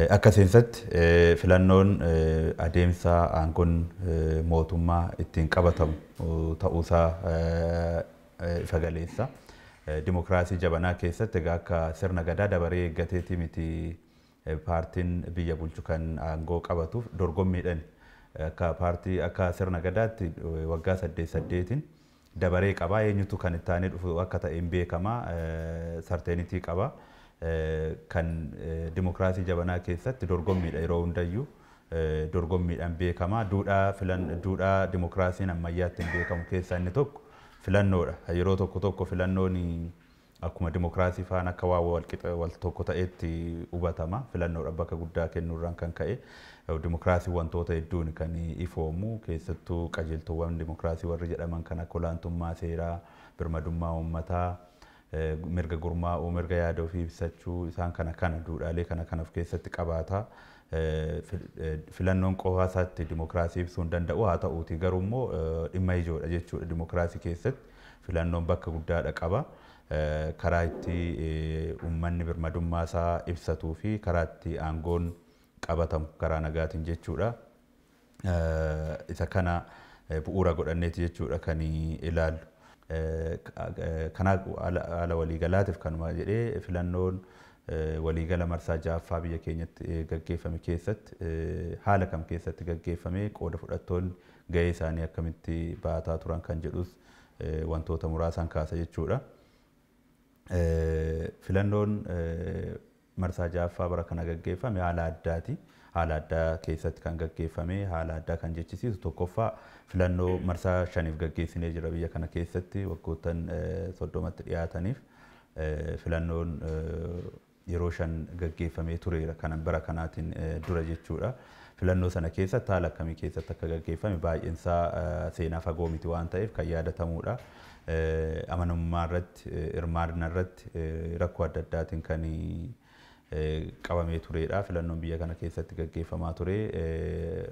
Akka seensatti filannoon adeemsa aangoon mootummaa ittiin qabatamu ta'uusaa ifa galeessa. Dimokiraasii jabanaa keessatti egaa akka sirna gadaa dabaree eeggateeti miti paartiin biyya bulchu kan aangoo qabatuuf dorgommiidhaan akka paartii akka sirna gadaatti waggaa 8 8 dabaree qabaa eenyutu kan itti aanee dhufu akka ta'e hin beekama sarteenitii qaba. Kan dimokiraasii jabanaa keessatti dorgommiidha yeroo hundayyuu dorgommiidhaan beekama. Duudhaa dimokiraasiin ammayyaatti hin beekamu keessaa inni tokko filannoodha. Yeroo tokko tokko filannoon akkuma dimokiraasii faana akka waan walqixa wal tokko ta'etti hubatama. Filannoodha bakka guddaa kennuurraan kan ka'e. Dimokiraasii wantoota hedduun kan ifoomu keessattuu qajeeltowwan dimokiraasii warri jedhaman kan akka olaantummaa seeraa, birmadummaa uummataa, mirga gurmaa'uu, mirga yaada ofii ibsachuu isaan kana kana duudhaalee kana kana of keessatti qabaata. Filannoon qofaa isaatti dimokiraasii ibsuu hin danda'u haa ta'uuti garuu immoo dhimma ijoodha jechuudha dimokiraasii keessatti filannoon bakka guddaadha qaba. Karaa itti uummanni birmadummaa isaa ibsatuu fi karaa itti aangoon qabatamu karaa nagaatiin jechuudha. Isa kana bu'uura godhanneeti jechuudha kan ilaallu. Kanaaf haala waliigalaatiif kanuma jedhee filannoon waliigala marsaa 6ffaa biyya keenyatti gaggeeffame keessatti haala kam keessatti gaggeeffame qooda fudhattoonni gahee isaanii akkamitti baataa turan kan jedhus wantoota muraasaan kaasa jechuudha. Filannoon marsaa 6ffaa bara kana gaggeeffame haala addaati. Haala addaa keessatti kan gaggeeffame haala addaa kan jechisiisu tokkoffaa filannoo marsaa 5 gaggeessinee jira biyya kana keessatti waggoottan 30tti dhiyaataniif filannoon yeroo 5 gaggeeffamee tureera kanan bara kanaatiin dura jechuudha. Filannoo sana keessatti haala akkamii keessatti akka gaggeeffame baay'eensaa seenaa fagoo miti waan ta'eef kan yaadatamudha. Amanamummaa irratti, hirmaannaa irratti rakkoo adda addaatiin kan qabamee turedha. Filannoon biyya kana keessatti gaggeeffamaa ture.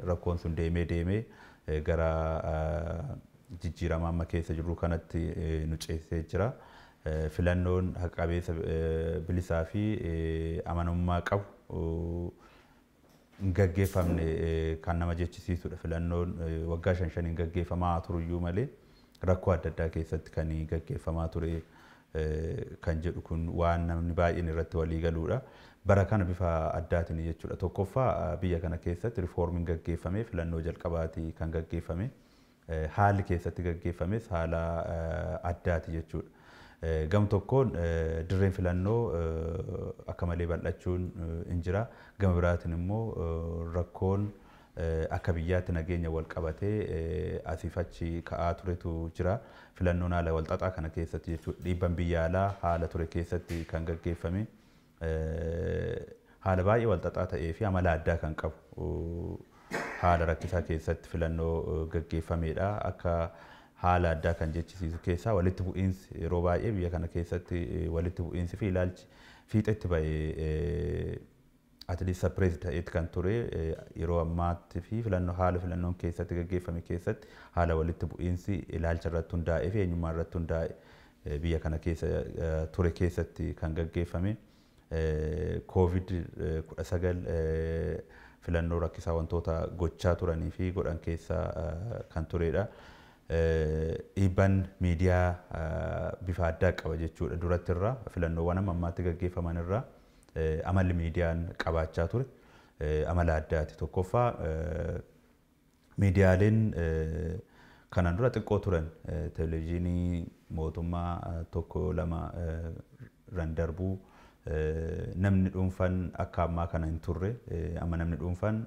Rakkoon sun deemee deemee gara jijjiirama amma keessa jirru kanatti nu ceesisee jira. Filannoon haqa qabeessa bilisaa fi amanamummaa qabu hin gaggeeffamne kan nama jechisiisudha. Filannoon waggaa 5 5 gaggeeffamaa turuyyuu malee rakkoo adda addaa keessatti kan gaggeeffamaa ture kan jedhu kun waan namni baay'een irratti walii galuudha. Bara kana bifa addaatiin jechuudha. Tokkoffaa biyya kana keessatti riifoormiin gaggeeffame filannoo jalqabaati kan gaggeeffame. Haalli keessatti gaggeeffames haala addaati jechuudha. Gam tokkoon dirreen filannoo akka malee bal'achuun hin jira. Gama biraatiin immoo rakkoon akka biyyaatti nageenya wal qabatee asiif achi ka'aa turetu jira. Filannoon haala wal xaxaa kana keessatti jechuudha. Dhiibban biyya alaa haala ture keessatti kan gaggeeffame haala baay'ee wal xaxaa ta'ee fi amala addaa kan qabu haala rakkisaa keessatti filannoo gaggeeffamedha. Akka haala addaa kan jechisiisu keessaa walitti bu'iinsi yeroo baay'ee biyya kana keessatti walitti bu'iinsi fi ilaalchi fiixetti ba'ee at least suppressed ta'eeti kan ture yeroo ammaatti fi filannoo haala filannoon keessatti gaggeeffame keessatti haala walitti bu'iinsi ilaalcha irratti hundaa'ee fi eenyummaa irratti hundaa'e biyya kana keessa ture keessatti kan gaggeeffame. Covid-19 filannoo rakkisaa wantoota gochaa turanii fi godhan keessa kan turedha. Dhiibban miidiyaa bifa addaa qaba jechuudha. Duratti irraa filannoowwan amma ammaatti gaggeeffaman irraa amalli miidiyaan qabaachaa ture amala addaati. Tokkoffaa miidiyaaleen kanaan dura xiqqoo turan televezyiinii mootummaa 1 2 irraan darbuu namni dhuunfaan akka ammaa kana hin turre. Amma namni dhuunfaan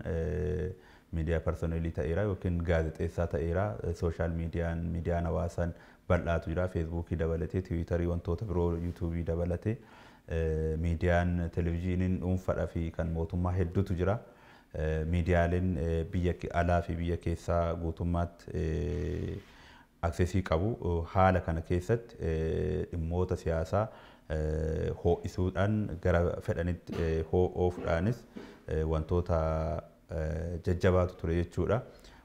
miidiyaa parsoneelii ta'eera yookiin gaazexeessaa ta'eera. Sooshaal miidiyaan miidiyaan hawaasaan bal'aatu jira. Feesbuukii dabalatee, tiwiitarii, wantoota biroo, yuutuubii dabalatee miidiyaan televezyiiniin dhuunfaadhaa fi kan mootummaa hedduutu jira. Miidiyaaleen biyya alaa fi biyya keessaa guutummaatti aksesii qabu. Haala kana keessatti dhimmoota siyaasaa ho'isuudhaan gara fedhanitti oofuudhaanis wantoota jajjabaatu ture jechuudha.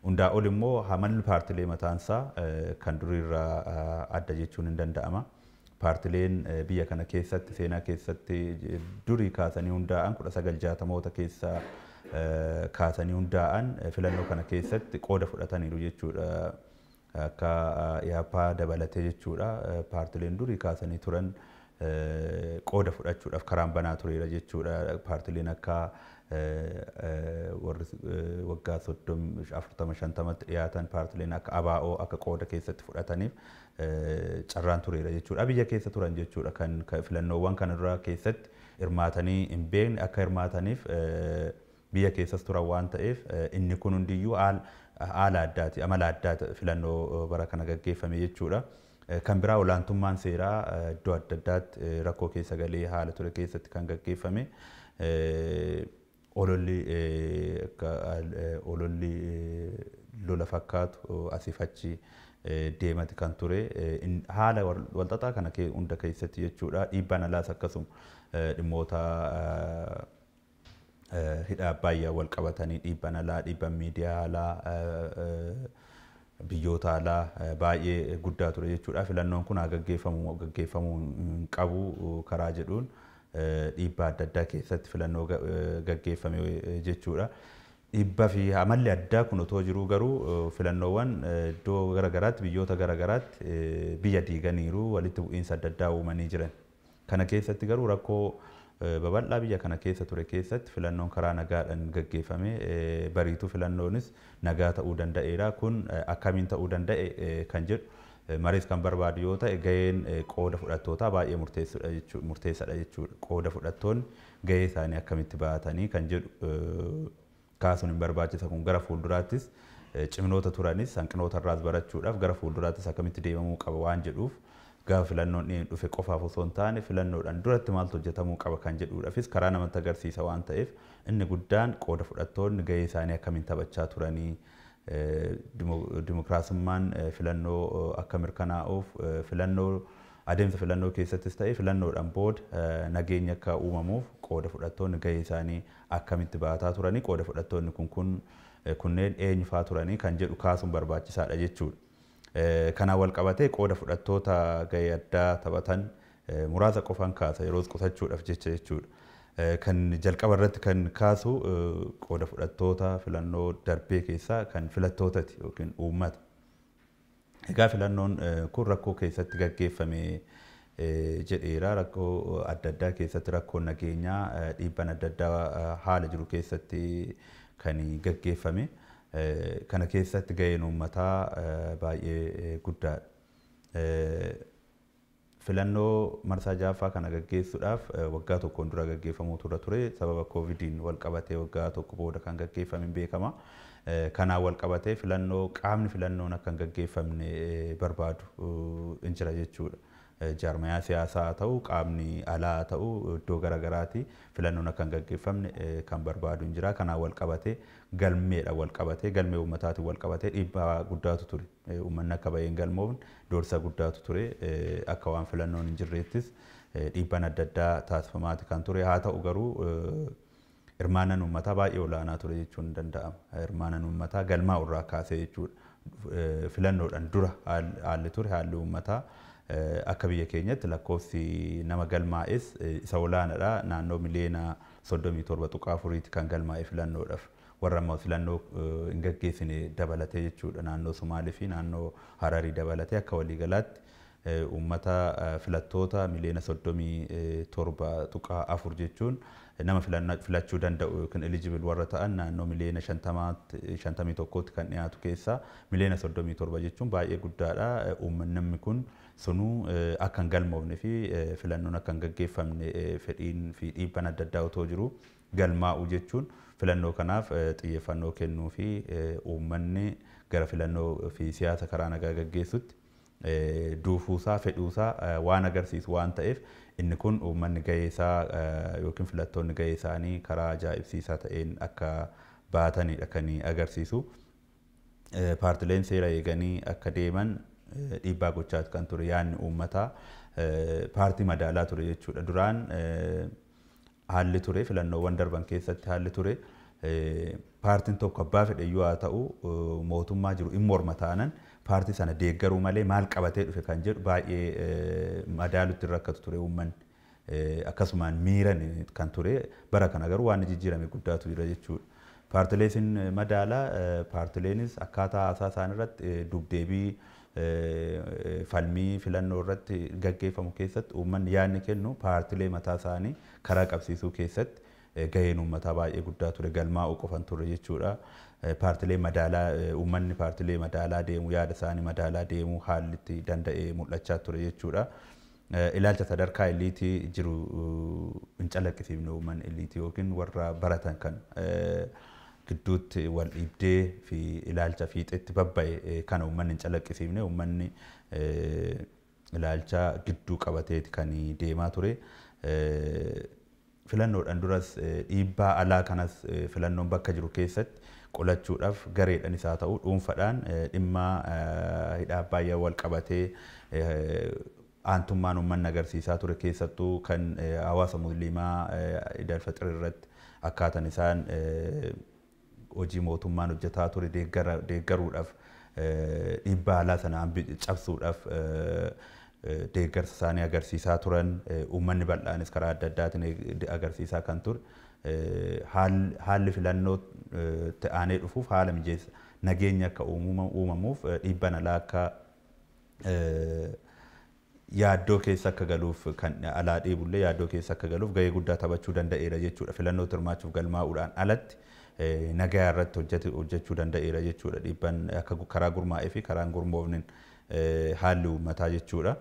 Hundaa ol immoo amalli paartilee mataansaa kan duriirraa adda jechuun hin danda'ama. Paartileen biyya kana keessatti seenaa keessatti durii kaasanii hundaa'an 1960moota keessa kaasanii hundaa'an filannoo kana keessatti qooda fudhataniiru jechuudha. Akka IHAPA dabalatee jechuudha. Paartileen durii kaasanii turan qooda fudhachuudhaaf karaan banaa tureera jechuudha. Paartileen akka warri waggaa 30 40 50tti dhiyaatan paartileen akka ABO akka qooda keessatti fudhataniif carraan tureera jechuudha. Biyya keessa turan jechuudha kan filannoowwan kana dura keessatti hirmaatanii hin beekne akka hirmaataniif biyya keessas turan waan ta'eef inni kun hundiyyuu haala addaati, amala addaati filannoo bara kana gaggeeffame jechuudha. Kan biraa olaantummaan seeraa iddoo adda addaatti rakkoo keessa galee haala ture keessatti kan gaggeeffame. Ololli lola fakkaatu asiif achi deemati kan ture haala walxaxaa kana hunda keessatti jechuudha. Dhiibbaan alaas akkasuma dhimmoota hidha Abbayyaa wal qabatanii dhiibbaan alaa, dhiibbaan miidiyaa alaa, biyyoota alaa baay'ee guddaa ture jechuudha. Filannoon kun haa gaggeeffamu gaggeeffamuu hin qabu karaa jedhuun dhiibbaa adda addaa keessatti filannoo gaggeeffame jechuudha. Dhiibbaa fi amalli addaa kun otoo jiruu garuu filannoowwan iddoo garaagaraatti biyyoota garaagaraatti biyya diiganiiru walitti bu'iinsa adda addaa uumanii jiran. Kana keessatti garuu rakkoo babal'aa biyya kana keessa ture keessatti filannoon karaa nagaadhaan gaggeeffame bariituu filannoonis nagaa ta'uu danda'eera. Kun akkamiin ta'uu danda'e kan jedhu marees kan barbaadu yoo ta'e gaheen qooda fudhattootaa baay'ee murteessaadha jechuudha. Qooda fudhattoonni gahee isaanii akkamitti bahatanii kan jedhu kaasuun hin barbaachisa. Kun gara fuulduraattis ciminoota turanis hanqinoota irraas barachuudhaaf gara fuulduraattis akkamitti deemamuu qaba waan jedhuuf gaafa filannoon dhufe qofaaf osoo hin taane filannoodhaan duratti maaltu hojjetamuu qaba kan jedhuudhaafis karaa namatti agarsiisa waan ta'eef inni guddaan qooda fudhattoonni gahee isaanii akkamiin taphachaa turanii dimokiraasummaan filannoo akka mirkanaa'uuf filannoo adeemsa filannoo keessattis ta'e filannoodhaan booda nageenya akka uumamuuf qooda fudhattoonni gahee isaanii akkamitti baataa turanii qooda fudhattoonni kun kunneen eenyufaa turanii kan jedhu kaasuun barbaachisaadha jechuudha. Kanaan wal qabatee qooda fudhattoota gahee addaa taphatan muraasa qofaan kaasa yeroos qusachuudhaaf jecha jechuudha. Kan jalqaba irratti kan kaasu qooda fudhattoota filannoo darbee keessaa kan filattootati yookiin uummata. Egaa filannoon kun rakkoo keessatti gaggeeffame jedheera. Rakkoo adda addaa keessatti rakkoon nageenyaa dhiibbaan adda addaa haala jiru keessatti kan gaggeeffame. Kana keessatti gaheen uummataa baay'ee guddaadha. Filannoo marsaa ja'affaa kana gaggeessuudhaaf waggaa tokkoon dura gaggeeffamuu ture sababa koovidiin wal qabatee waggaa tokko booda kan gaggeeffame beekama. Kanaan wal qabatee filannoo qaamni filannoon akka hin gaggeeffamne barbaadu hin jira jechuudha. Jaarmayaa siyaasaa haa ta'u qaamni alaa haa ta'u iddoo garaagaraati filannoon akka hin gaggeeffamne kan barbaadu hin jira. Kanaan wal qabatee galmeedhaan wal qabatee galmee uummataatiin wal qabatee dhiibbaa guddaatu ture. Uummanni akka bahee hin galmoofne doorsa guddaatu ture. Akka waan filannoon hin jirreettis dhiibbaan adda addaa taasifamaati kan ture. Haa ta'u garuu hirmaannaan uummataa baay'ee olaanaa ture jechuun ni danda'ama. Hirmaannaan uummataa galmaa irraa kaasee jechuudha. Filannoodhaan dura haalli ture haalli uummataa akka biyya keenyatti lakkoofsi nama galmaa'es isa olaanaadha. Naannoo miliyoona 37.4 kan galmaa'e filannoodhaaf. Warra amma filannoo hin gaggeessine dabalatee jechuudha. Naannoo Somaalee fi naannoo Hararii dabalatee akka waliigalaatti uummata filattoota miliyoona 37.4 jechuun nama filachuu danda'u yookiin eligible warra ta'an naannoo miliyoona 51tti kan dhiyaatu keessaa miliyoona 37 jechuun baay'ee guddaadha. Uummanni kun sunuu akka hin galmoofne fi filannoon akka hin gaggeeffamne fedhiin fi dhiibbaan adda addaa otoo jiru galmaa'u jechuun filannoo kanaaf xiyyeeffannoo kennuu fi uummanni gara filannoo fi siyaasa karaa nagaa gaggeessutti duufuusaa fedhuusaa waan agarsiisu waan ta'eef inni kun uummanni gahee isaa yookiin filattoonni gahee isaanii karaa ajaa'ibsiisaa ta'een akka baatanidha kan agarsiisu. Paartileen seera eeganii akka deeman dhiibbaa gochaa kan ture yaadni uummataa paartii madaalaa ture jechuudha. Duraan haalli ture filannoowwan darban keessatti haalli ture Paartiin tokko abbaa fedhe iyyuu haa ta'u mootummaa jiru hin morma taanan paartii sana deeggaruu malee maal qabatee dhufe kan jedhu baay'ee madaalutti rakkatu ture uummanni. Akkasumaan miiran kan ture bara kana garuu waan jijjiirame guddaatu jira jechuudha. Paartilee isin madaalaa paartileenis akkaataa haasaa isaan irratti dubdeebii falmii filannoo irratti gaggeeffamu keessatti uummanni yaadni kennu paartilee mataa isaanii karaa qabsiisuu keessatti gaheen uummataa baay'ee guddaa ture galmaa'uu qofan ture jechuudha. Paartilee madaalaa uummanni paartilee madaalaa deemu yaada isaanii madaalaa deemu haalli itti danda'ee mul'achaa ture jechuudha. Ilaalcha sadarkaa iliitii jiru hin calaqqisiifne uummanni iliitii yookiin warra baratan kan gidduutti wal dhiibdee fi ilaalcha fiixetti babba'e kana uummanni hin calaqqisiifne uummanni ilaalcha gidduu qabateeti kan deemaa ture. Filannoodhaan duras dhiibbaa alaa kanas filannoon bakka jiru keessatti qolachuudhaaf gareedhaan isaa ta'u dhuunfaadhaan dhimma hidha Abbayyaa wal qabatee aantummaan uummanni agarsiisaa ture keessattuu kan hawaasa musliimaa Iid al-Fixir irratti akkaataan isaan hojii mootummaan hojjetaa ture deeggaruudhaaf dhiibbaa alaa sana cabsuudhaaf deeggarsa isaanii agarsiisaa turan uummanni bal'aanis karaa adda addaatiin agarsiisaa kan ture haalli filannoo aanee dhufuuf haala mijeessa nageenya akka uumamuuf dhiibbaan alaa akka yaaddoo keessa akka galuuf kan alaa dhiibullee yaaddoo keessa akka galuuf gahee guddaa taphachuu danda'eera jechuudha. Filannoo hirmaachuuf galmaa'uudhaan alatti nagaa irratti hojjechuu danda'eera jechuudha. Dhiibbaan akka karaa gurmaa'ee fi karaan gurmoofnin haalli uummataa jechuudha.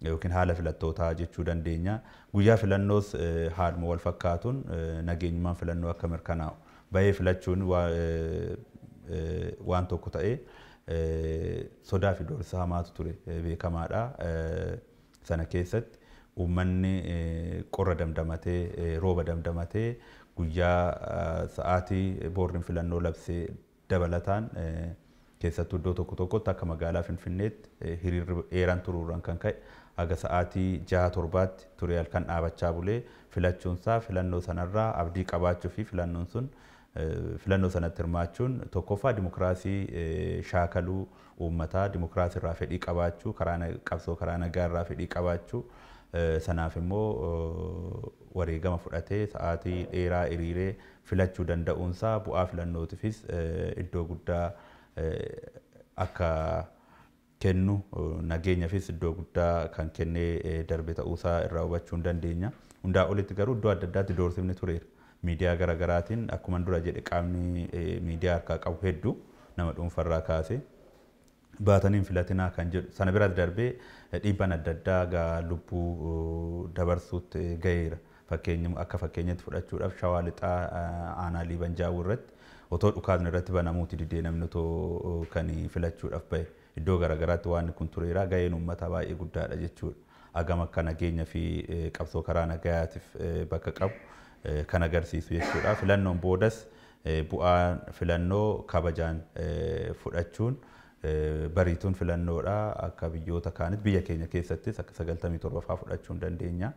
Yookiin haala filattootaa jechuu dandeenya. Guyyaa filannoos haaluma wal fakkaatuun nageenyummaan filannoo akka mirkanaa'u. Bahee filachuun waan tokko ta'ee sodaa fi doorsa hamaatu ture beekamaadha. Sana keessatti uummanni qorra damdamatee rooba damdamatee guyyaa sa'aatii boordiin filannoo labsee dabalataan keessattuu iddoo tokko tokkotti akka magaalaa Finfinneetti hiriirri dheeraan turuurraan kan ka'e haga sa'aatii 6-7tti ture halkan dhaabachaa bulee filachuunsaa filannoo sanarraa abdii qabaachuu fi filannoon sun filannoo sanatti hirmaachuun tokkoffaa dimokiraasii shaakaluu uummataa dimokiraasii irraa fedhii qabaachuu karaa qabsoo karaa nagaa irraa fedhii qabaachuu sanaaf immoo wareegama fudhatee sa'aatii dheeraa hiriiree filachuu danda'uunsaa bu'aa filannootiifis iddoo guddaa akka kennu nageenyaafis iddoo guddaa kan kennee darbe ta'uusaa irraa hubachuu hin dandeenya. Hundaa olitti garuu iddoo adda addaatti doorsifni tureera. Miidiyaa garaagaraatiin akkuma dura jedhe qaamni miidiyaa harkaa qabu hedduu nama dhuunfarraa kaasee baatanii hin filatinaa kan jedhu sana bira darbee dhiibbaan adda addaa gaa lubbuu dabarsuutti gaheera. Akka fakkeenyatti fudhachuudhaaf Shawaa Lixaa aanaa Liiban Jaawuu irratti otoo dhukaasni irratti banamuuti didee namni otoo kan filachuudhaaf bahe iddoo garaagaraatti waan kun tureera gaheen uummataa baay'ee guddaadha jechuudha. Hagam akka nageenya fi qabsoo karaa nagayaatiif bakka qabu kan agarsiisu jechuudha. Filannoon boodas bu'aan filannoo kabajaan fudhachuun bariituun filannoodha akka biyyoota kaanitti biyya keenya keessattis akka 97 fudhachuu hin dandeenya.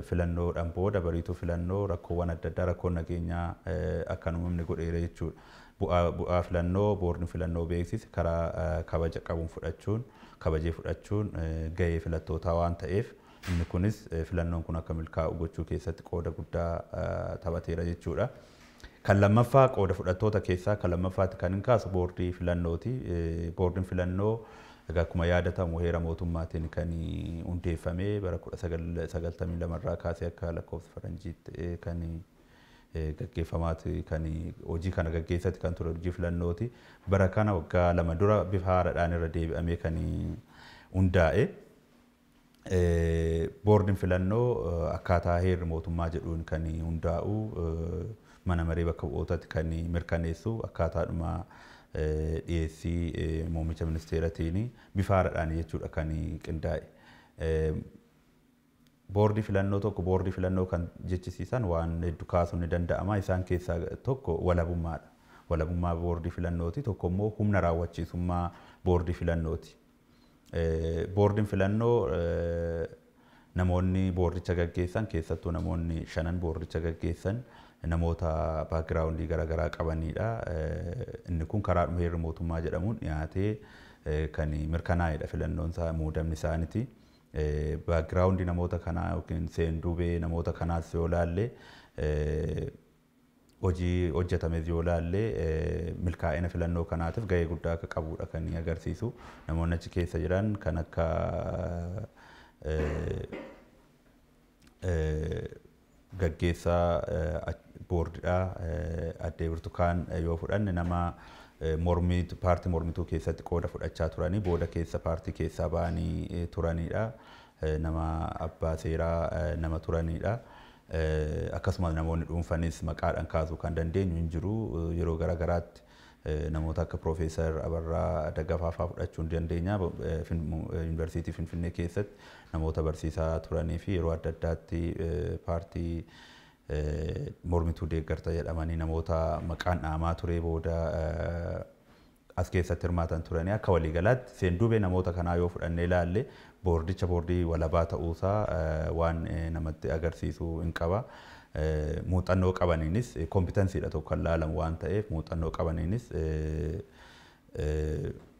Filannoodhaan booda bariituu filannoo rakkoowwan adda addaa rakkoon nageenyaa akka uumamni godheera jechuudha. Bu'aa filannoo boordiin filannoo beeksise karaa kabaja qabuun fudhachuun kabajee fudhachuun gahee filattootaa waan ta'eef inni kunis filannoon kun akka milkaa'u gochuu keessatti qooda guddaa taphateera jechuudha. Kan lammaffaa qooda fudhattoota keessaa kan lammaffaatti kan hin kaasu boordii filannooti. Boordiin filannoo egaa akkuma yaadatamu heera mootummaatiin kan hundeeffame bara 1992 irraa kaasee akka lakkoofsa faranjiitti kan gaggeeffamaati kan hojii kana gaggeessatti kan ture hojii filannooti. Bara kana waggaa 2 dura bifa haaraadhaan irra deebi'amee kan hundaa'e. Boordiin filannoo akkaataa heerri mootummaa jedhuun kan hundaa'u mana maree bakka bu'ootaatti kan mirkaneessu akkaataadhuma dhiyeessii muummicha ministeeratiin bifa haaraadhaan jechuudha kan qindaa'e. Boordii filannoo tokko boordii filannoo kan jechisiisan waan hedduu kaasuun ni danda'ama. Isaan keessaa tokko walabummaadha. Walabummaa boordii filannooti. Tokko immoo humna raawwachiisummaa boordii filannooti. Boordiin filannoo Namoonni boordicha gaggeessan, keessattuu namoonni shanan boordicha gaggeessan, namoota background garaagaraa qabanidha. Inni kun karaa heerri mootummaa jedhamuun dhiyaatee kan mirkanaa'edha filannoon isaa, muudamni isaaniiti. Background namoota kanaa yookiin seenduubee namoota kanaas yoo laalle, hojii hojjetames yoo laalle, milkaa'ina filannoo kanaatiif gahee guddaa akka qabudha kan agarsiisu. Namoonni achi keessa jiran kan akka gaggeessaa boordidhaa addee Birtukaan yoo fudhanne, nama mormitu paartii mormituu keessatti qooda fudhachaa turanii booda keessa paartii keessaa ba'anii turanidha. Nama abbaa seeraa nama turanidha. Akkasumas namoonni dhuunfanis maqaadhaan kaasuu kan dandeenyu hin jiru. Yeroo garaagaraatti namoota akka Piroofeesar Abarraa Daggafaa fa'aa fudhachuu ni dandeenya. Yuunivarsiitii Finfinnee keessatti namoota barsiisaa turanii fi yeroo adda addaatti paartii mormituu deeggarta jedhamanii namoota maqaan dhahamaa ture booda as keessatti hirmaatan turanii. Akka waliigalaatti seenduubee namoota kanaa yoo fudhannee ilaalle, boordicha boordii walabaa ta'uusaa waan namatti agarsiisu hin qaba. Muuxannoo qabaniinis, competencydha tokko kan laalamu waan ta'eef, muuxannoo qabaniinis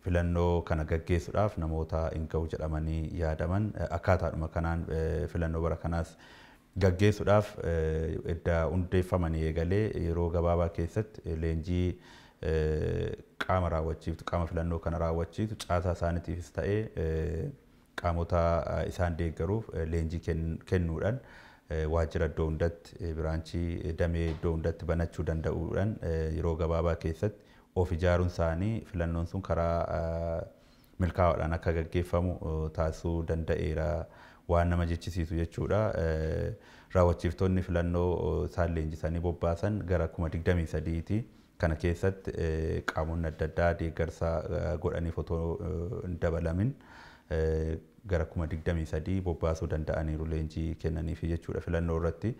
filannoo kana gaggeessuudhaaf namoota hin ga'u jedhamanii yaadaman akkaataadhuma kanaan filannoo bara kanaas gaggeessuudhaaf edda hundeeffamanii eegalee yeroo gabaabaa keessatti leenjii qaama raawwachiiftu, qaama filannoo kana raawwachiisu, caasaa isaaniitiifis ta'ee qaamota isaan deeggaruuf leenjii kennuudhaan, waajjira iddoo hundatti, branch, damee iddoo hundatti banachuu danda'uudhaan yeroo gabaabaa keessatti of ijaaruun isaanii filannoon sun karaa milkaa'aadhaan akka gaggeeffamu taasisuu danda'eera waan nama jechisiisu jechuudha. Raawwachiiftonni filannoo isaan leenjisanii bobbaasan gara 23,000ti. Kana keessatti qaamonni adda addaa deeggarsa godhaniif otoo hin dabalamin gara 23,000 bobbaasuu danda'aniiru leenjii kennaniifi jechuudha filannoo irratti.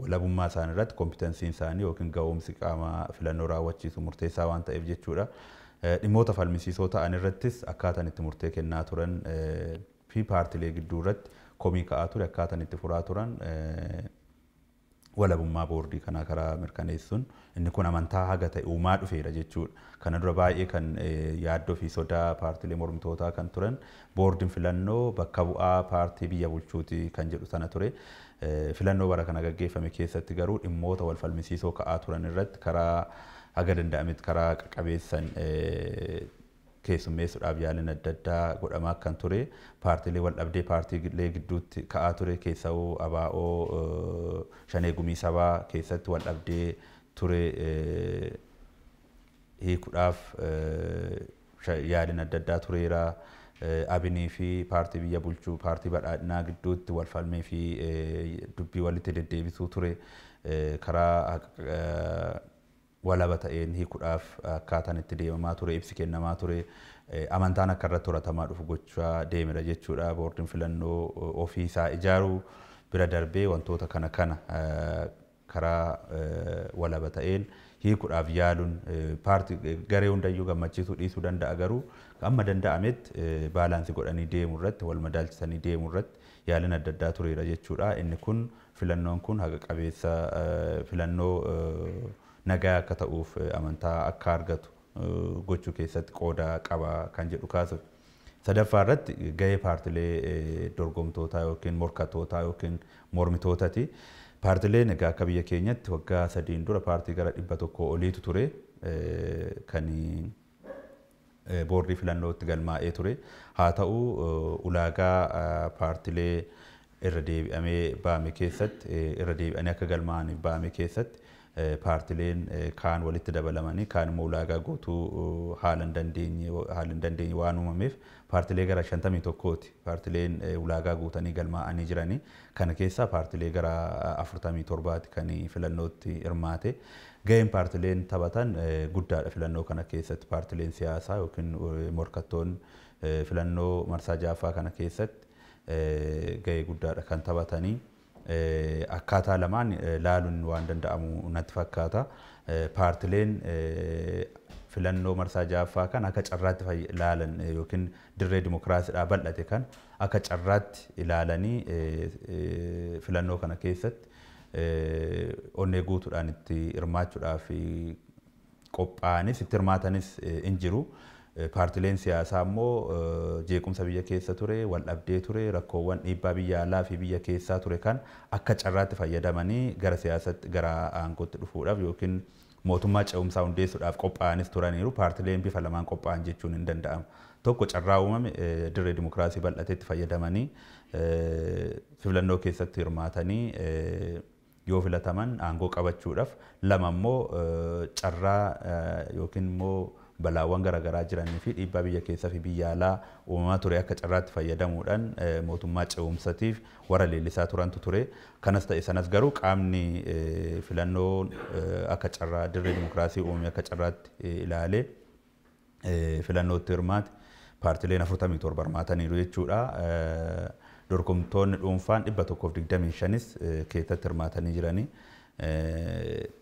Walabummaa isaanii irratti competencyn isaanii yookiin ga'umsi qaama filannoo raawwachiisu murteessaa waan ta'eef jechuudha. Dhimmoota falmisiisoo ta'an irrattis akkaataan itti murtee kennaa turan fi paartilee gidduu irratti komii ka'aa ture akkaataan itti furaa turan walabummaa boordii kanaa karaa mirkaneessuun inni kun amantaa haga ta'e uumaa dhufeera jechuudha. Kana dura baay'ee kan yaaddoo fi sodaa paartilee mormitootaa kan turan boordiin filannoo bakka bu'aa paartii biyya bulchuuti kan jedhu sana ture. Filannoo bara kana gaggeeffame keessatti garuu dhimmoota wal falmisiisoo ka'aa turan irratti karaa haga danda'ametti karaa qabeessan keessummeessuudhaaf yaaliin adda addaa godhamaa kan ture. Paartiilee wal dhabdee paartiilee gidduutti ka'aa ture, keessa'uu ABO Shanee Gumii Sabaa keessatti wal dhabdee ture hiikuudhaaf yaaliin adda addaa tureera. Abinii fi paartii biyya bulchuu, paartii Badhaadhinaa gidduutti wal falmii fi dubbii walitti deddeebisuu ture karaa walaba ta'een hiikuudhaaf akkaataan itti deemamaa ture, ibsi kennamaa ture, amantaan akka irratti horatamaa dhufu gochaa deemera jechuudha. Boordiin filannoo ofii isaa ijaaruu bira darbee wantoota kana karaa walaba ta'een hiikuudhaaf yaaluun paartii garee hundayyuu gammachiisuu dhiisuu danda'a, garuu amma danda'ametti balance godhanii deemuu irratti, wal madaalchisanii deemuu irratti yaaliin adda addaa tureera jechuudha. Inni kun filannoon kun haqa qabeessa, filannoo nagaa akka ta'uuf amantaa akka argatu gochuu keessatti qooda qaba kan jedhu kaasuuf. Sadaffaa irratti gahee paartilee dorgomtootaa yookiin morkattootaa yookiin mormitootaati. Paartileen egaa akka biyya keenyatti waggaa 3n dura paartii gara 100 oliitu ture kan boordii filannootti galmaa'ee ture. Haa ta'u, ulaagaa paartilee irra deebi'amee ba'ame keessatti, irra deebi'anii akka galmaa'aniif ba'ame keessatti, paartileen kaan walitti dabalamanii kaan immoo ulaagaa guutuu haala hin dandeenye waan uumameef paartilee gara 51ti paartileen ulaagaa guutanii galmaa'anii jiranii. Kana keessaa paartilee gara 47ti kan filannootti hirmaate. Gaheen paartileen taphatan guddaadha filannoo kana keessatti. Paartileen siyaasaa yookiin morkattoonni filannoo marsaa ja'affaa kana keessatti gahee guddaadha kan taphatanii. Akkaataa lamaan laaluun waan danda'amu natti fakkaata. Paartileen Filannoo marsaa ja'affaa kan akka carraatti ilaalan yookiin dirree dimokiraasiidhaa bal'ate kan akka carraatti ilaalanii filannoo kana keessatti onnee guutuudhaan itti hirmaachuudhaaf qophaa'anis itti hirmaatanis hin jiru. Paartileen siyaasaa immoo jeequmsa biyya keessa ture, wal dhabdee ture, rakkoowwan dhiibbaa biyya alaa fi biyya keessaa ture kan akka carraatti fayyadamanii gara siyaasatti gara aangootti dhufuudhaaf yookiin mootummaa ce'umsaa hundeessuudhaaf qophaa'anis turaniiru. Paartileen bifa lamaan qophaa'an jechuun hin danda'amu. Tokko carraa uumame dirree dimokiraasii bal'atetti fayyadamanii filannoo keessatti hirmaatanii yoo filataman aangoo qabachuudhaaf, lama immoo carraa yookiin immoo balaawwan garaagaraa jiranii fi dhiibbaa biyya keessaa fi biyya alaa uumamaa ture akka carraatti fayyadamuudhaan mootummaa ce'umsatiif warra leellisaa turantu ture. Kanas ta'e sanas garuu qaamni filannoo akka carraa dirree dimokiraasii uumame akka carraatti ilaalee filannootti hirmaate paartileen 47 hirmaataniiru jechuudha. Dorgomtoonni dhuunfaan 125s keessatti hirmaatanii jiranii.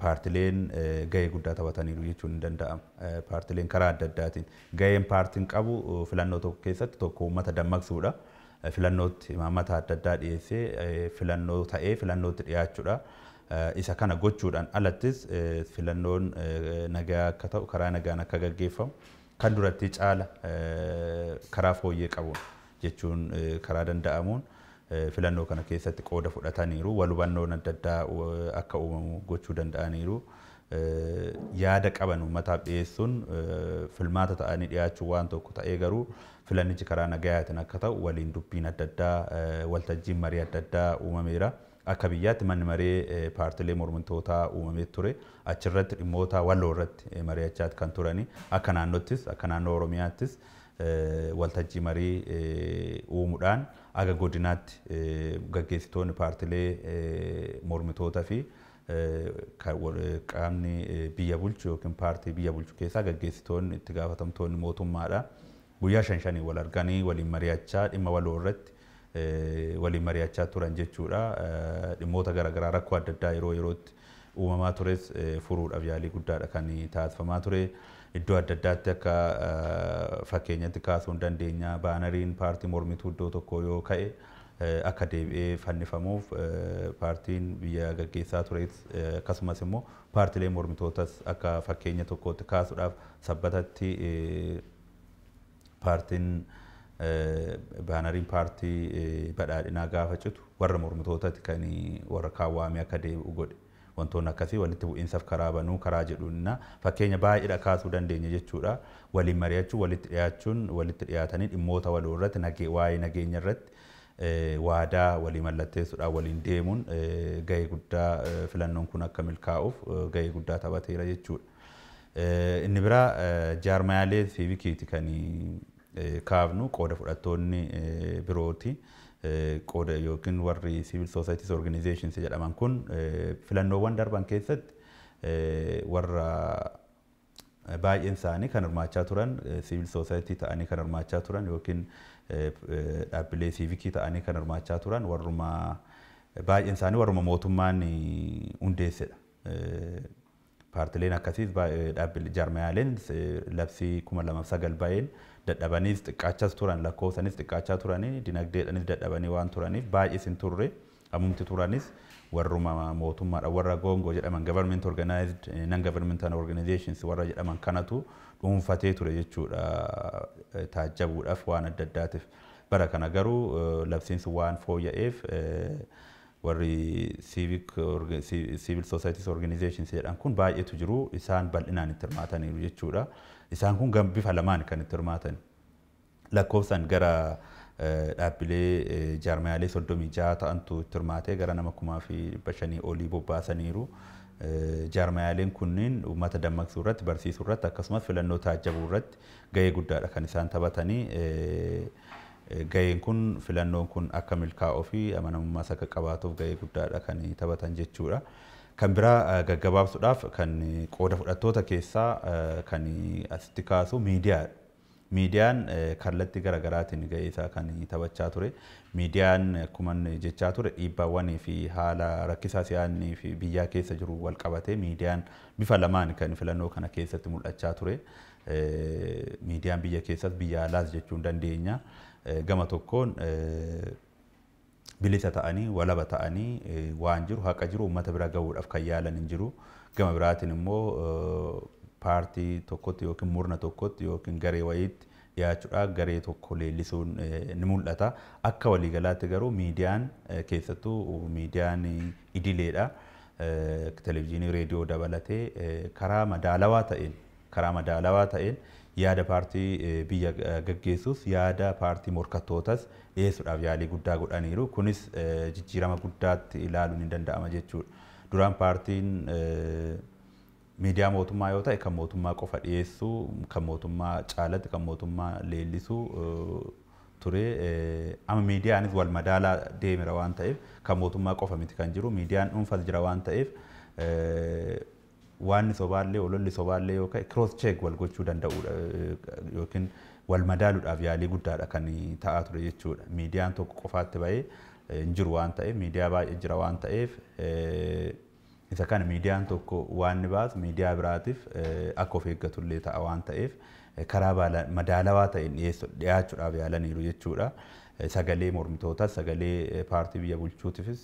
Paartileen gahee guddaa taphataniiru jechuun hin danda'amu. Paartileen karaa adda addaatiin gaheen paartiin qabu filannoo tokko keessatti tokko uummata dammaqsuudha. Filannootti imaammata adda addaa dhiyeessee filannoo ta'ee filannootti dhiyaachuudha. Isa kana gochuudhaan alattis filannoon nagaa akka ta'u karaa nagaan akka gaggeeffamu kan duratti caala karaa fooyyee qabuun jechuun karaa danda'amuun filannoo kana keessatti qooda fudhataniiru. Wal hubannoon adda addaa akka uumamu gochuu danda'aniiru. Yaada qaban uummataaf dhiyeessuun filmaata ta'anii dhiyaachuu waan tokko ta'ee garuu filannichi karaa nagayaatiin akka ta'u waliin dubbiin adda addaa waltajjiin marii adda addaa uumameera. Akka biyyaatti manni maree paartilee mormitootaa uumamee ture. Achirratti dhimmoota waloo irratti mari'achaa kan turani. Akka naannoottis akka naannoo Oromiyaattis waltajjii marii uumuudhaan aga godinaatti gaggeessitoonni paartilee mormitootaa fi qaamni biyya bulchu yookiin paartii biyya bulchu keessaa gaggeessitoonni itti gaafatamtoonni mootummaadha. Guyyaa 5 wal arganii waliin mari'achaa dhimma waloo irratti waliin mari'achaa turan jechuudha. Dhimmoota garaagaraa rakkoo adda addaa yeroo yerootti uumamaa tures furuudhaaf yaalii guddaadha kan taasifamaa ture. Iddoo adda addaatti akka fakkeenyatti kaasuu hin dandeenya. Baanariin paartii mormituu iddoo tokko yoo ka'e akka deebi'ee fannifamuuf paartiin biyya gaggeessaa tures akkasumas immoo paartilee mormitootas akka fakkeenya tokkootti kaasuudhaaf sabbatatti paartiin baanariin paartii badhaadhinaa gaafa citu warra mormitootatti kan warra kaawwaamee akka deebi'u godhe. Wantoonni akkasii walitti bu'iinsaaf karaa banuu karaa jedhuun fakkeenya baay'eedha kaasuu dandeenya jechuudha. Waliin mari'achuu, walitti dhiyaachuun, walitti dhiyaatanii dhimmoota waloo irratti waa'ee nageenya irratti waadaa walii mallatteessuudhaan waliin deemuun gahee guddaa filannoon kun akka milkaa'uuf gahee guddaa taphateera jechuudha. Inni biraa jaarmayaalee siivikiiti kan kaafnu qooda fudhattoonni birooti. Qooda yookiin warri civil societies organizations jedhaman kun filannoowwan darban keessatti warra baay'een isaanii kan hirmaachaa turan civil society ta'anii kan hirmaachaa turan yookiin dhaabbilee siivikii ta'anii kan hirmaachaa turan warruma baay'een isaanii warruma mootummaan hundeessedha. Paartileen akkasiis dhaabbilee jaarmayaaleen labsii 2009 ba'een dadhabaniis xiqqaachaas turan lakkoofsanis xiqqaachaa turanii dinagdeedhanis dadhabanii waan turaniif baay'ees hin turre ammumti turanis warruma mootummaadha warra goongoo jedhaman government organized non governmental organizations warra jedhaman kanatu dhuunfatee ture jechuudha taajjabuudhaaf waan adda addaatiif. Bara kana garuu labsiin sun waan fooyya'eef warri civil societies organizations jedhan kun baay'eetu jiru isaan bal'inaan itti hirmaataniiru jechuudha. Isaan kun bifa lamaan kan itti hirmaatan. Lakkoofsaan gara dhaabbilee jaarmayaalee 36 ta'antu itti hirmaatee gara nama 5,500 olii bobbaasaniiru. Jaarmayaaleen kunniin uummata dammaqsuu irratti, barsiisuu irratti akkasumas filannoo taajjabuu irratti gahee guddaadha kan isaan taphatanii. Gaheen kun filannoon kun akka milkaa'uu fi amanamummaas akka qabaatuuf gahee guddaadha kan taphatan jechuudha. Kan biraa gaggabaabsuudhaaf kan qooda fudhattoota keessaa kan asitti kaasu miidiyaadha. Miidiyaan kallattii garaagaraatiin gahee isaa kan taphachaa ture. Miidiyaan akkuma jechaa ture dhiibbaawwanii fi haala rakkisaa siyaasni fi biyyaa keessa jiru wal qabatee miidiyaan bifa lamaan kan filannoo kana keessatti mul'achaa ture. Miidiyaan biyya keessas biyya alaas jechuu dandeenya. Gama tokkoon bilisa ta'anii walaba ta'anii waan jiru haqa jiru uummata bira gahuudhaaf kan yaalan hin jiru. Gama biraatiin immoo paartii tokkotti yookiin murna tokkotti yookiin garee wayiitti dhiyaachuudhaan garee tokko leellisuun ni mul'ata. Akka waliigalaatti garuu miidiyaan keessattuu miidiyaan idileedha. Televezyiinii, reediyoo dabalatee karaa madaalawaa ta'een yaada paartii biyya gaggeessus yaada paartii morkattootas dhiyeessuudhaaf yaalii guddaa godhaniiru. Kunis jijjiirama guddaatti ilaaluun ni danda'ama jechuudha. Duraan paartiin miidiyaa mootummaa yoo ta'e kan mootummaa qofa dhiyeessuu, kan mootummaa caalatti, kan mootummaa leellisuu ture. Amma miidiyaanis wal madaalaa deemera waan ta'eef kan mootummaa qofa miti kan jiru, miidiyaan dhuunfas jira waan ta'eef waan sobaallee ololli sobaallee yoo ka'e cross check wal gochuu danda'uudha yookiin wal madaaluudhaaf yaalii guddaadha kan ta'aa ture jechuudha. Miidiyaan tokko qofaatti bahee hin jiru waan ta'eef, miidiyaa baay'ee jira waan ta'eef isa kana miidiyaan tokko waan ni baasu miidiyaa biraatiif akka of eeggatullee ta'a waan ta'eef karaa madaalawaa ta'een dhiyaachuudhaaf yaalaniiru jechuudha. Sagalee mormitootas sagalee paartii biyya bulchuutiifis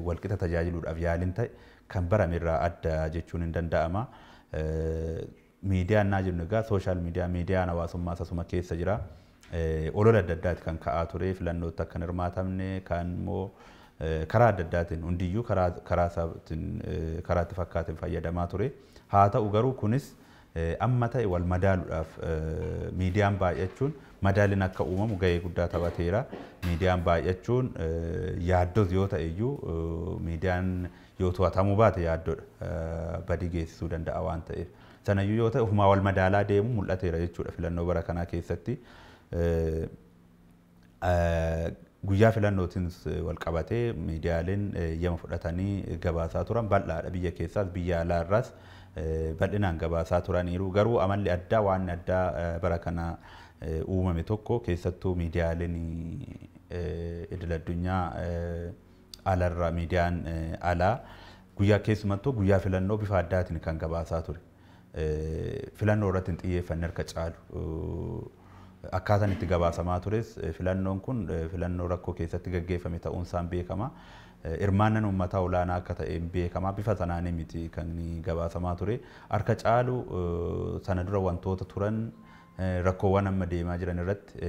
walqixa tajaajiluudhaaf yaaliin ta'e kan barame irraa adda jechuun hin danda'ama. Miidiyaan naa jennu egaa sooshaal miidiyaa, miidiyaan hawaasummaa asuma keessa jira. Olola adda addaati kan ka'aa ture, filannootti akka hin hirmaatamne, kan immoo karaa adda addaatiin hundiyyuu karaa isaatiin karaa itti fakkaateen fayyadamaa ture. Haa ta'u garuu kunis amma ta'e wal madaaluudhaaf miidiyaan baay'achuun madaaliin akka uumamu gahee guddaa taphateera. Miidiyaan baay'achuun yaaddos yoo ta'e iyyuu miidiyaan yoo to'atamuu baate yaaddoodha badii geessisuu danda'a waan ta'eef. Sanayyuu yoo ta'e ofumaa wal madaalaa deemu mul'ateera jechuudha filannoo bara kanaa keessatti. Guyyaa filannootiin wal qabatee miidiyaaleen eeyyama fudhatanii gabaasaa turan bal'aadha biyya keessaas biyya alaarraas bal'inaan gabaasaa turaniiru. Garuu amalli addaa waan addaa bara kana uumame tokko keessattuu miidiyaaleen idil addunyaa alarra miidiyaan alaa guyyaa keessumattuu guyyaa filannoo bifa addaatiin kan gabaasaa ture. Filannoo irratti hin xiyyeeffanne harka caalu. Akkaataan itti gabaasamaa tures filannoon kun filannoo rakkoo keessatti gaggeeffame ta'uun isaan beekama. Hirmaannaan uummataa olaanaa akka ta'e beekama. Bifa sanaan miti kan gabaasamaa ture. Harka caalu sana dura wantoota turan rakkoowwan amma deemaa jiran irratti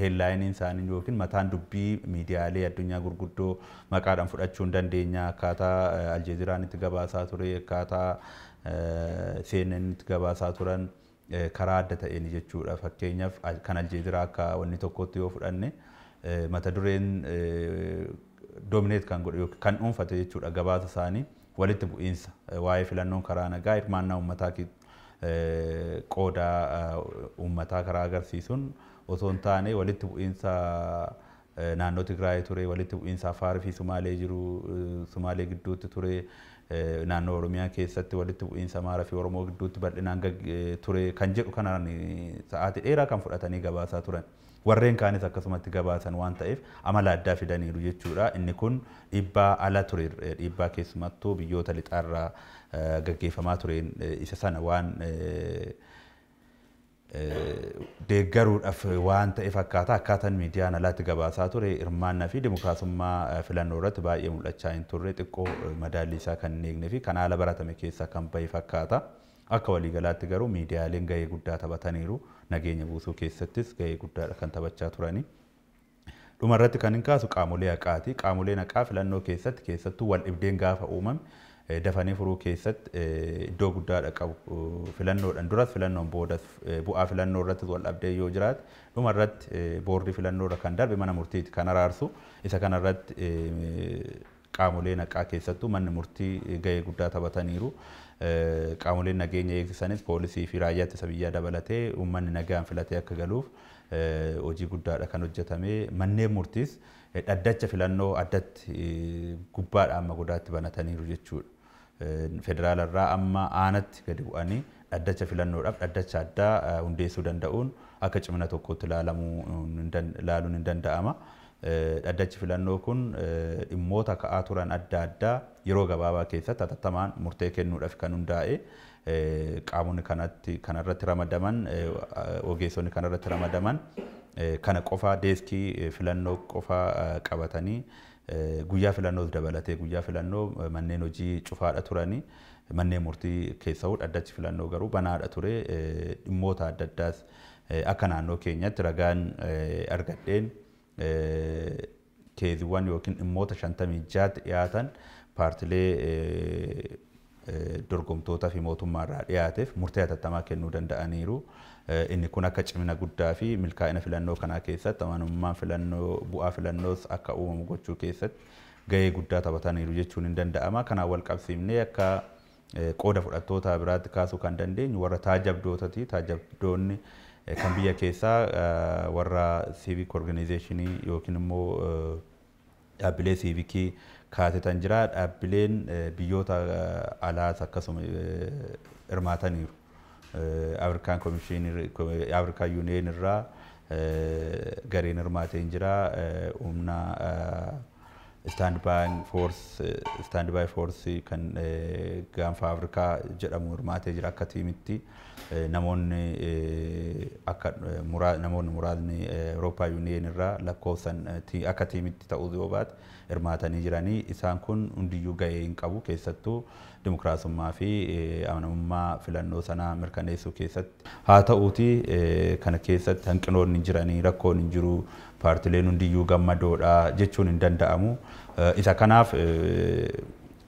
heedlaayiniin isaanii yookiin mataan dubbii miidiyaalee addunyaa gurguddoo maqaadhaan fudhachuu hin dandeenya. Akkaataa Aljeeziraan itti gabaasaa ture, akkaataa CNN itti gabaasaa turan karaa adda ta'een jechuudha. Fakkeenyaaf kan Aljeeziraa akka wanni tokkotti yoo fudhanne mata dureen doomineet kan godhu yookiin kan dhuunfate jechuudha gabaasa isaanii walitti bu'iinsa waa'ee filannoon karaa nagaa hirmaannaa uummataa qooda uummataa karaa agarsiisuun osoo hin taane walitti bu'iinsa naannoo Tigraay ture, walitti bu'iinsa Afaarii fi Sumaalee jiru, Sumaalee gidduutti ture, naannoo Oromiyaa keessatti walitti bu'iinsa Amaaraa fi Oromoo gidduutti bal'inaan ture kan jedhu kanaan sa'aatii dheeraa kan fudhatanii gabaasaa turan. Warreen kaanis akkasumatti gabaasan waan ta'eef amala addaa fidaniiru jechuudha. Inni kun dhiibbaa ala ture, dhiibbaa keessumattuu biyyoota lixaarraa gaggeeffamaa tureen isa sana waan deeggaruudhaaf waan ta'e fakkaata. Akkaataan miidiyaan alaatti gabaasaa ture hirmaannaa fi dimokiraasummaa filannoo irratti baay'ee mul'achaa hin turre, xiqqoo madaalli isaa kan hin eegne fi kan haala baratame keessaa kan bahe fakkaata. Akka waliigalaatti garuu miidiyaaleen gahee guddaa taphataniiru. Nageenya buusuu keessattis gahee guddaadha kan taphachaa turani. Dhuma irratti kan hin kaasu qaamolee haqaati. Qaamoleen haqaa filannoo keessatti keessattuu wal dhibdeen gaafa uumame dafanii furuu keessatti iddoo guddaadha qabu. Filannoodhaan duras filannoon boodas bu'aa filannoo irrattis wal dhabdee yoo jiraate dhuma irratti boordii filannoo irra kan darbe mana murtiiti kan araarsu. Isa kanarratti qaamoleen haqaa keessattuu manni murtii gahee guddaa taphataniiru. Qaamoleen nageenya eegsisanis poolisii fi raayyaa ittisa biyyaa dabalatee uummanni nagaan filatee akka galuuf hojii guddaadha kan hojjetame. Manneen murtiis dhaddacha filannoo addatti gubbaadha amma godaatti banataniiru jechuudha. Federaalarraa amma aanatti gadi bu'anii dhaddacha filannoodhaaf dhaddacha addaa hundeessuu danda'uun akka cimina tokkotti ilaaluun hin danda'ama. Dhaddachi filannoo kun dhimmoota ka'aa turan adda addaa yeroo gabaabaa keessatti hatattamaan murtee kennuudhaaf kan hundaa'e qaamonni kanarratti ramadaman ogeessonni kanarratti ramadaman kana qofaa deeskii filannoo qofaa qabatanii guyyaa filannoos dabalatee guyyaa filannoo manneen hojii cufaadha turanii manneen murtii keessa'uu dhaddachi filannoo garuu banaadha ture dhimmoota adda addaas akka naannoo keenyatti ragaan argadheen keeziiwwan yookiin dhimmoota 56 dhiyaatan paartilee dorgomtootaa fi mootummaarraa dhiyaateef murtee hatattamaa kennuu danda'aniiru. Inni kun akka cimina guddaa fi milkaa'ina filannoo kanaa keessatti amanamummaan filannoo bu'aa filannoos akka uumamu gochuu keessatti gahee guddaa taphataniiru jechuun hin danda'ama. Kanaan wal qabsiifnee akka qooda fudhattoota biraatti kaasuu kan dandeenyu warra taajabdootaati. Taajabdoonni kan biyya keessaa warra civic organizationii yookiin immoo dhaabbilee siivikii kaasetan jira. Dhaabbileen biyyoota alaas akkasuma hirmaataniiru. Afrikaan Komishinii, Afrikaan Yuuniyeen irraa gareen hirmaatee jira. Humna Stand by Force kan gaanfa Afrikaa jedhamu hirmaatee jira akka tiimitti. Namoonni akka namoonni muraasni Awurooppaa Yuuniyeen irraa lakkoofsan akka tiimitti ta'uu yoo baate hirmaatanii jiranii. Isaan kun hundiyyuu gahee hin qabu keessattuu dimokiraasummaa fi amanamummaa filannoo sanaa mirkaneessuu keessatti. Haa ta'uuti kana keessatti hanqinoonni jiranii rakkoon hin jiru paartileen hundiyyuu gammadoodha jechuun hin danda'amu. Isa kanaaf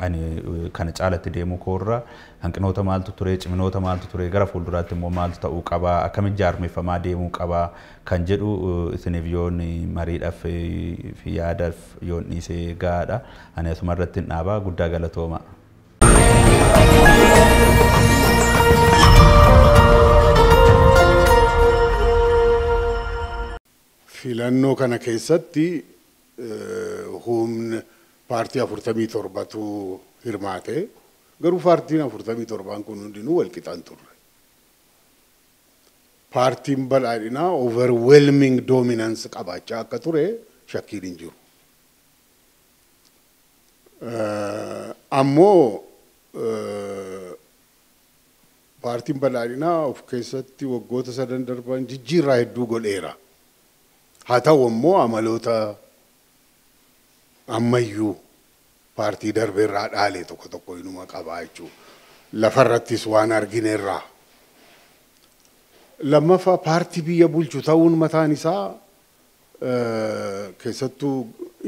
ani kana caalatti deemuu koorra hanqinoota maaltu ture, ciminoota maaltu ture, gara fuulduraatti immoo maaltu ta'uu qaba, akkamitti jaarmeeffamaa deemuu qaba kan jedhu isiniif yoon mariidhaaf fi yaadaaf yoon dhiisee gahaadha. Ani asuma irratti hin dhaabaa. Guddaa galatooma. Filannoo kana keessatti humna paartii 47tu hirmaate. Garuu paartiin 47 kun hundinuu wal qixan turre. Paartiin badhaadhinaa overwhelming dominance qabaachaa akka ture shakkiin hin jiru. Ammoo paartiin badhaadhinaa of keessatti waggoota sadan darban jijjiirraa hedduu godheera. Haa ta'u ammoo amaloota ammayyuu paartii darbeerraa dhaale tokko tokko inuma qabaa jechuudha. Lafarrattis waan argineerraa. Lammaffaa paartii biyya bulchu ta'uun mataan isaa keessattuu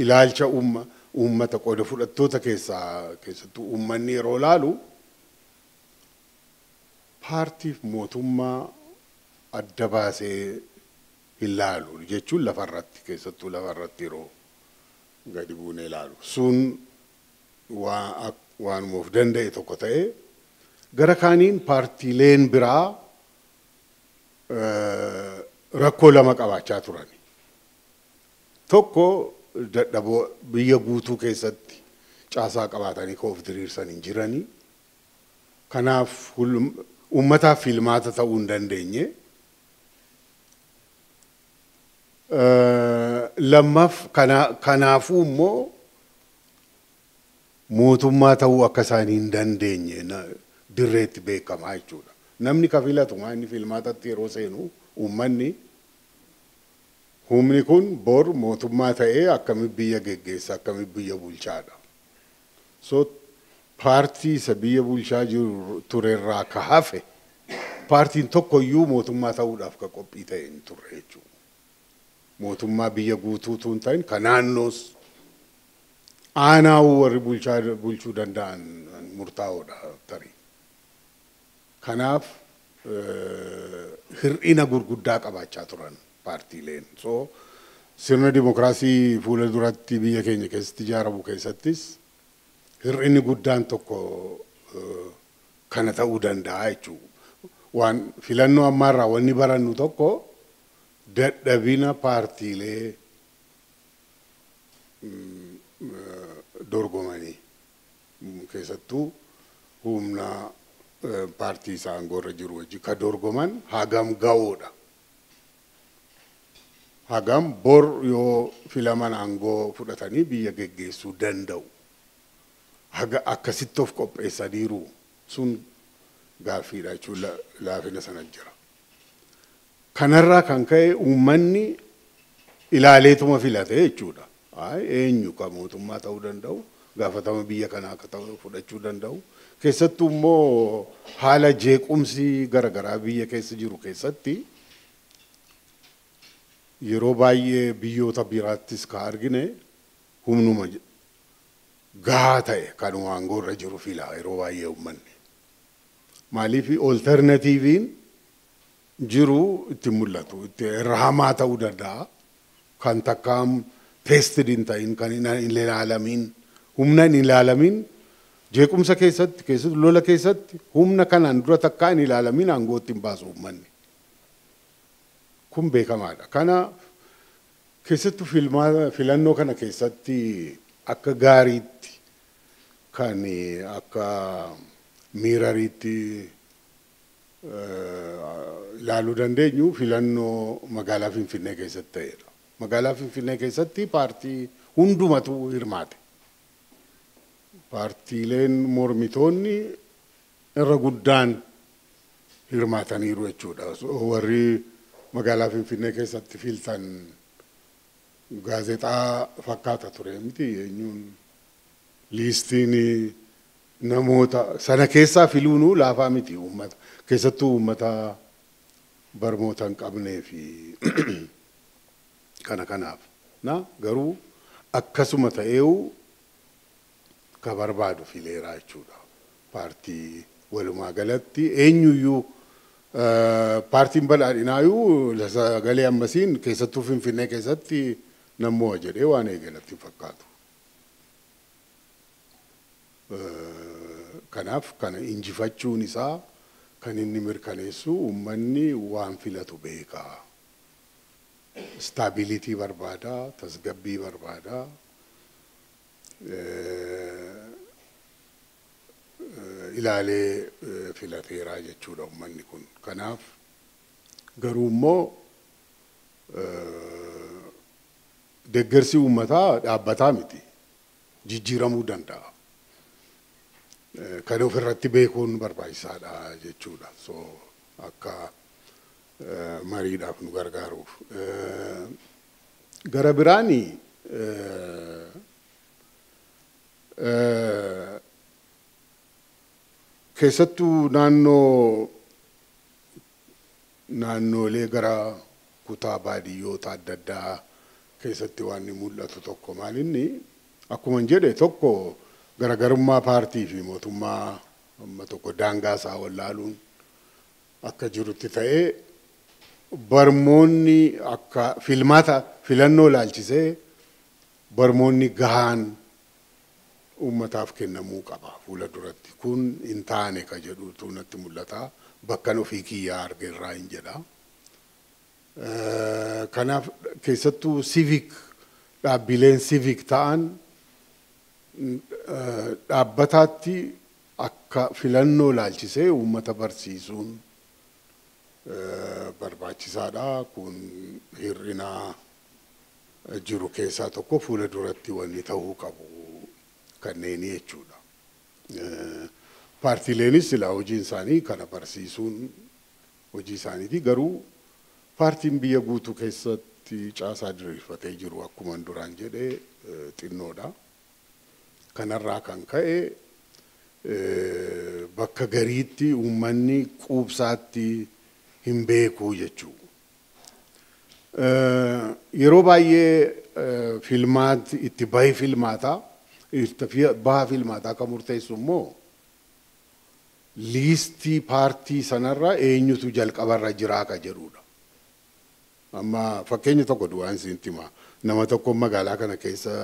ilaalcha uummata qooda fudhattoota keessaa keessattuu uummanni yeroo laalu paartiif mootummaa adda baasee hin laalu jechuun lafarratti keessattuu lafarratti yeroo gadi buunee ilaalu. Sun waanuma of danda'e tokko ta'ee gara kaaniin paartiileen biraa rakkoo lama qabaachaa turan. Tokko dadhaboo biyya guutuu keessatti caasaa qabaatanii ka of diriirsan hin jiranii. Kanaaf uummataaf filmaata ta'uu hin dandeenye. Lammaaf kanaafuu immoo mootummaa ta'uu akka isaan hin dandeenye dirreetti beekamaa jechuudha. Namni ka filatu inni filmaatatti yeroo seenu uummanni humni kun bor mootummaa ta'ee akkamitti biyya geggeessa akkamitti biyya bulchaadha. So paartii isa biyya bulchaa jiru turerraa ka hafe paartiin tokkoyyuu mootummaa ta'uudhaaf ka qophii ta'e hin turre jechuudha. Mootummaa biyya guutuutu hin ta'in ka naannoos aanaa warri bulchuu danda'an murtaa'oodha tarii. Kanaaf hir'ina gurguddaa qabaachaa turan paartiileen. So sirna dimokiraasii fuula duratti biyya keenya keessatti ijaaramu keessattis hir'inni guddaan tokko kana ta'uu danda'a jechuudha. Waan filannoo ammaarraa wanni barannu tokko dadhabina paartiilee dorgomanii keessattuu humna paartii isaa aangoorra jiru wajjin ka dorgoman hagam ga'oodha. Hagam bor yoo filaman aangoo fudhatanii biyya geggeessuu danda'u. Haga akkasitti of qopheessaniiru sun gaaffiidha jechuun laafina sana jira. Kanarraa kan ka'e uummanni ilaaleetuma filate jechuudha. Eenyu kan mootummaa ta'uu danda'u, gaafatama biyya kanaa akka ta'u fudhachuu danda'u. Keessattuu immoo haala jeequmsi garaagaraa biyya keessa jiru keessatti yeroo baay'ee biyyoota biraattis ka argine humnuma gahaa ta'e kan aangoo irra jiru fila yeroo baay'ee uummanni. Maaliif olternatiiviin jiru itti mul'atu, itti irra hamaa ta'uu danda'a. Kan takkaam tested hin ta'in, kan hin ilaalamin, humna hin ilaalamin, jeequmsa keessatti, keessattuu lola keessatti humna kanaan dura takkaa hin ilaalamin aangootti hin baasu uummanni. Kun beekamaadha. Kana keessattuu filannoo kana keessatti akka gaariitti kan akka miirariitti ilaaluu dandeenyu filannoo magaalaa Finfinnee keessatti ta'edha. Magaalaa Finfinnee keessatti paartii hundumatu hirmaate. Paartiileen mormitoonni irra guddaan hirmaataniiru jechuudha. Warri magaalaa Finfinnee keessatti filtan gaazexaa fakkaata ture miti eenyuun liistiin namoota sana keessaa filuunuu laafaa miti uummata keessattuu uummata barmoota hin qabnee fi kana kanaaf na garuu akkasuma ta'eewu ka barbaadu fileeraa jechuudha. Paartii walumaa galatti eenyuyyuu paartiin badhaadhinaayyuu sagalee ammasiin keessattuu Finfinnee keessatti nammoo jedhee waan eegalatti hin fakkaatu. Kanaaf kana injifachuun isaa kan inni mirkaneessu uummanni waan filatu beeka. Stability barbaada, tasgabbii barbaada. Ilaalee filateeraa jechuudha uummanni kun. Kanaaf garuu immoo deeggarsi uummataa dhaabbataa miti. Jijjiiramuu danda'a. Kan ofirratti beekuun barbaachisaadha jechuudha. So akka mariidhaaf nu gargaaruuf. Gara biraani keessattuu naannoolee gara kutaa baadiyyoota adda addaa keessatti waan inni mul'atu tokko maalinni akkuma jedhe tokko garaagarummaa paartii fi mootummaa amma tokko daangaa isaa wallaaluun akka jirutti ta'ee barmoonni akka filmaata filannoo ilaalchisee barmoonni gahaan uummataaf kennamuu qaba fuula duratti. Kun hin taane ka jedhutu natti mul'ata. Bakkan ofii kiyyaa argeerraa hin jedha. Kanaaf keessattuu civic dhaabbileen civic ta'an dhaabbataatti akka filannoo ilaalchisee uummata barsiisuun barbaachisaadha. Kun hir'ina jiru keessaa tokko fuula duratti wanni ta'uu qabu kanneenii jechuudha. Paartiileenis silaa hojiin isaanii kana barsiisuun hojii isaaniiti. Garuu paartiin biyya guutuu keessatti caasaa diriirfatee jiru akkuma duraan jedhee xinnoodha. Kanarraa kan ka'e bakka gariitti uummanni quubsaatti hin beeku jechuudha. Yeroo baay'ee filmaati itti bahi filmaataa baha filmaataa kan murteessu immoo liistii paartii sanarra eenyutu jalqabarra jiraa ka jedhudha. Amma fakkeenya tokko du'aan isinitti hima. Nama tokko magaalaa kana keessa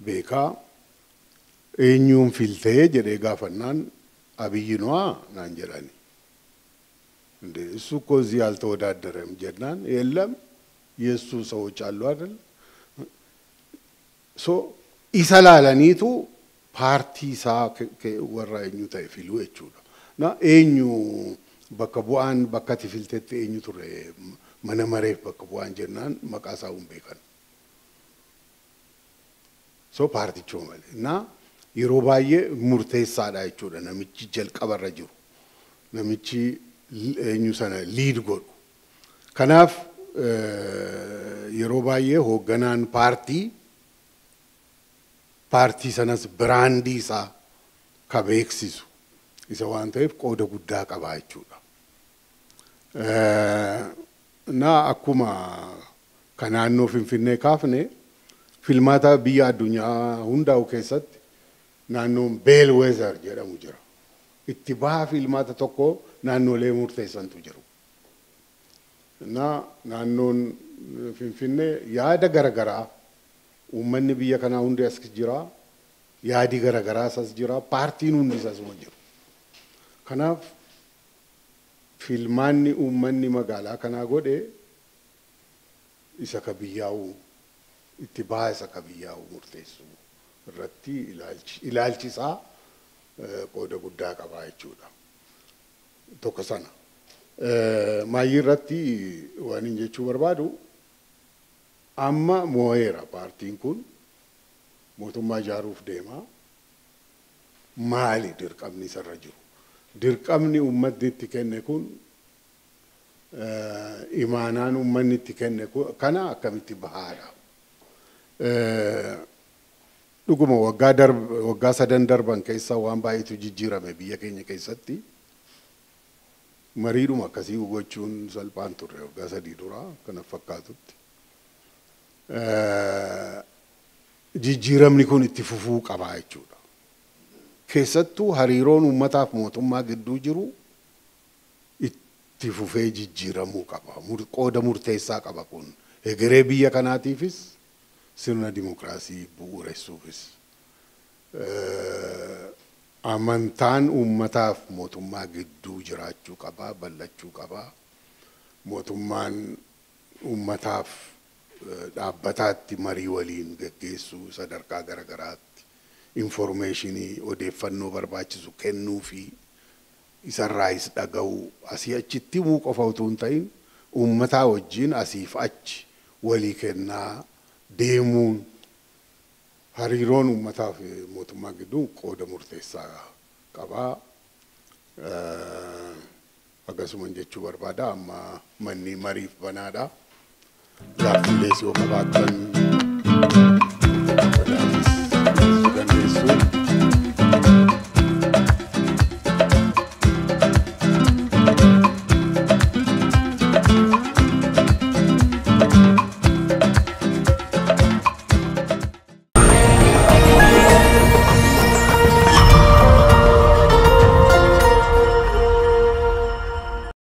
beekaa eenyuun filtee jedhee gaafannaan Abiyyi noa naan jedhani. እንዴ እሱ እኮ እዚህ አልተወዳደረም ጀናን የለም የእሱ ሰዎች አሉ አይደል? So isa laalaniitu paartii isaa warra eenyu ta'e filuu jechuudha. Na eenyu bakka bu'aan bakka ati filtetti eenyu ture Mana mareef bakka bu'aan jennaan maqaa isaa hin beekan. So paartichoo malee. Na yeroo baay'ee murteessaadha jechuudha namichi jalqabarra jiru. Namichi eenyu sana lead godhu. Kanaaf yeroo baay'ee hoogganaan paartii sanas brandii isaa ka beeksisu isa waan ta'eef qooda guddaa qaba jechuudha. Na akkuma kan naannoo Finfinnee kaafne filmaata biyya addunyaa hundaa'u keessatti naannoon bellwether jedhamu jira. Itti baha filmaata tokko naannolee murteessantu jiru. Na naannoon Finfinnee yaada garagaraa uummanni biyya kanaa hundi as jira, yaadi garagaraas as jira, paartiin hundis asuma jiru. Kanaaf filmaanni uummanni magaalaa kanaa godhe isa ka biyyaa'u itti baha isa ka biyyaa'u murteessu irratti ilaalchi isaa qooda guddaa qaba jechuudha. Tokko sana. Maayyii irratti waan hin jechuu barbaadu amma moo'eera paartiin kun mootummaa ijaaruuf deema. Maali dirqamni isarra jiru? Dirqamni uummatni itti kenne kun imaanaan uummanni itti kenne kana akkamitti bahaadha? Dhuguma waggaa sadan darban keessa waan baay'eetu jijjiirame biyya keenya keessatti. Mariidhuma akkasii gochuun salphaan turre waggaa 3 dura kana fakkaatutti. Jijjiiramni kun itti fufuu qaba jechuudha. Keessattuu hariiroon uummataaf mootummaa gidduu jiru itti fufee jijjiiramuu qaba. Qooda murteessaa qaba kun. Egeree biyya kanaatiifis sirna dimokiraasii bu'uuressuufis. Amantaan uummataaf mootummaa gidduu jiraachuu qaba, bal'achuu qaba. Mootummaan uummataaf dhaabbataatti marii waliin geggeessuu sadarkaa garagaraatti informeeshinii odeeffannoo barbaachisu kennuu fi isarraayis dhaga'uu asii achitti himuu qofa utuu hin ta'in uummataa wajjin asiif achi walii kennaa deemuun hariiroon uummataa fi mootummaa gidduu qooda murteessaa qaba. Akkasumas jechuu barbaada amma manni mariif banaadha. Gaaffiilees yoo qabaattan dandeessu.